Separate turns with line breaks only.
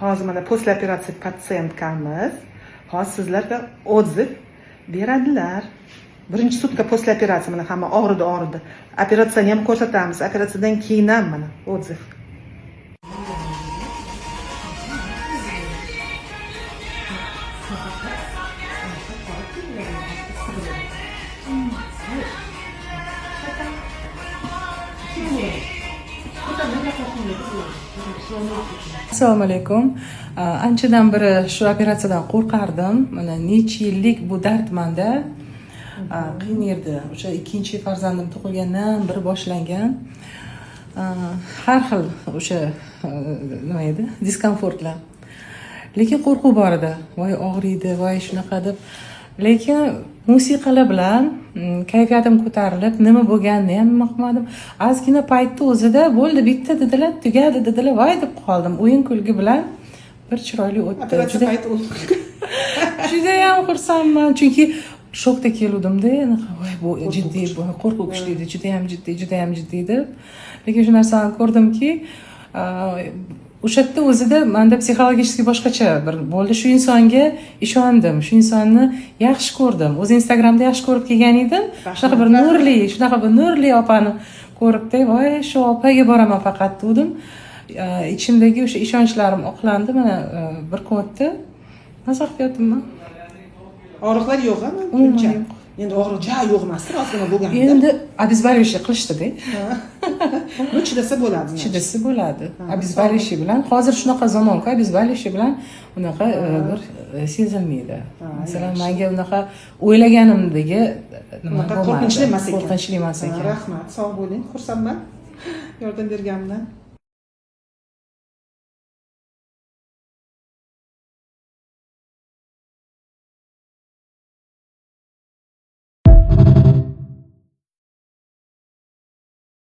Hozir mana после операции пациентка miz hozir sizlarga отзыв beradilar. Birinchi sutka после операции, mana hamma og'ridi, og'ridi. Operatsiyani ham ko'rsatamiz. Operatsiyadan keyin ham mana отзыв.
Assalomu alaykum. Anchadan beri shu operatsiyadan qo'rqardim. Mana necha yillik bu dard manda qiynardi. O'sha ikkinchi farzandim tug'ilgandan beri boshlangan. Har xil o'sha nima edi, diskomfortlar. Lekin qo'rquv bor edi. Voy, og'riydi, voy, shunaqa deb. Lekin musiqalar bilan kayfiyatim ko'tarilib, nima bo'lganini ham nima qilmadim. Ozgina paytni o'zida bo'ldi, bitta dedilar, tugadi dedilar, voy deb qoldim. O'yin kulgi bilan bir chiroyli o'tdi.
Operatsiya
Juda
payti o'yin kulgi.
Judayam xursandman, chunki shokda keluvdimda, anaqa, voy, bu jiddiy, bu qo'rquv kuchli edi, judayam jiddiy, judayam jiddiy deb. Lekin shu narsani ko'rdimki, o'sha yerda o'zida manda психологически boshqacha bir bo'ldi. Shu insonga ishondim, shu insonni yaxshi ko'rdim. O'zi Instagramda yaxshi ko'rib kelgan edim. Shunaqa bir nurli, shunaqa bir nurli opani ko'ribda, voy, shu opaga boraman faqat degandim. Ichimdagi o'sha ishonchlarim oqlandi. Mana bir kun o'tdi, maza qilib yotibman.
Og'riqlar yo'q, a?
Umuman
Uncha.
yo'q.
Endi og'riq ja yo'q emasdir, ozgina bo'lgandir.
Endi обезболивающий qilishdida.
Bu chidasa bo'ladi, значит.
Chidasa bo'ladi. Обезболивающий bilan, hozir shunaqa zamonku, обезболивающий bilan unaqa bir sezilmaydi. Masalan, manga unaqa o'ylaganimdagi nima
Unaqa
bo'lmadi.
qo'rqinchli emas ekan.
Qo'rqinchli emas ekan.
Rahmat, sog' bo'ling, xursandman yordam berganimdan.